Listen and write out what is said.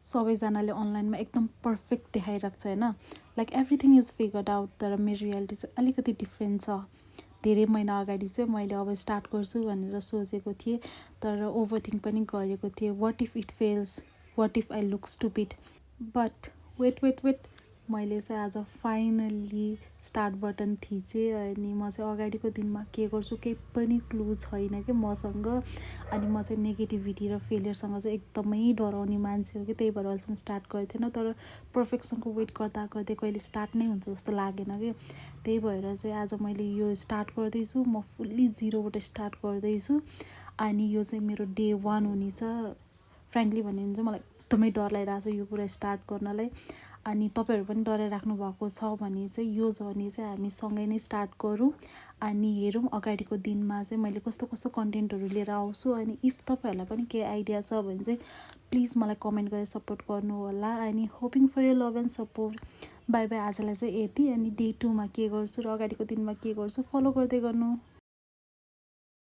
सबैजनाले अनलाइनमा एकदम पर्फेक्ट देखाइरहेको छ होइन, like everything is figured out. तर मेरो रियालिटी चाहिँ अलिकति डिफ्रेन्ट छ। धेरै महिना अगाडि चाहिँ मैले अब स्टार्ट गर्छु भनेर सोचेको थिएँ, तर ओभरथिङ्क पनि गरेको थिएँ। What if it fails, what if I look stupid. But wait मैले चाहिँ आज फाइनल्ली स्टार्ट बटन थिचेँ। अनि म चाहिँ अगाडिको दिनमा के गर्छु केही पनि क्लु छैन कि मसँग। अनि म चाहिँ नेगेटिभिटी र फेलियरसँग चाहिँ एकदमै डराउने मान्छे हो कि, त्यही भएर अहिलेसम्म स्टार्ट गरेको थिएन। तर पर्फेक्सनको वेट गर्दा गर्दै कहिले स्टार्ट नै हुन्छ जस्तो लागेन कि, त्यही भएर चाहिँ आज मैले यो स्टार्ट गर्दैछु। म फुल्ली जिरोबाट स्टार्ट गर्दैछु अनि यो चाहिँ मेरो डे 1 हुनेछ। फ्रेङ्कली भन्यो भने चाहिँ मलाई एकदमै डर लागिरहेको छ यो कुरा स्टार्ट गर्नलाई। अनि तपाईँहरू पनि डराइराख्नु भएको छ भने चाहिँ यो जर्नी चाहिँ हामी सँगै नै स्टार्ट गरौँ अनि हेरौँ अगाडिको दिनमा चाहिँ मैले कस्तो कस्तो कन्टेन्टहरू लिएर आउँछु। अनि इफ तपाईँहरूलाई पनि केही आइडिया छ भने चाहिँ प्लिज मलाई कमेन्ट गरेर सपोर्ट गर्नु होला। अनि hoping for your love and support. Bye bye, आजलाई चाहिँ यति। अनि डे 2 मा के गर्छु र अगाडिको दिनमा के गर्छु फलो गर्दै गर्नु।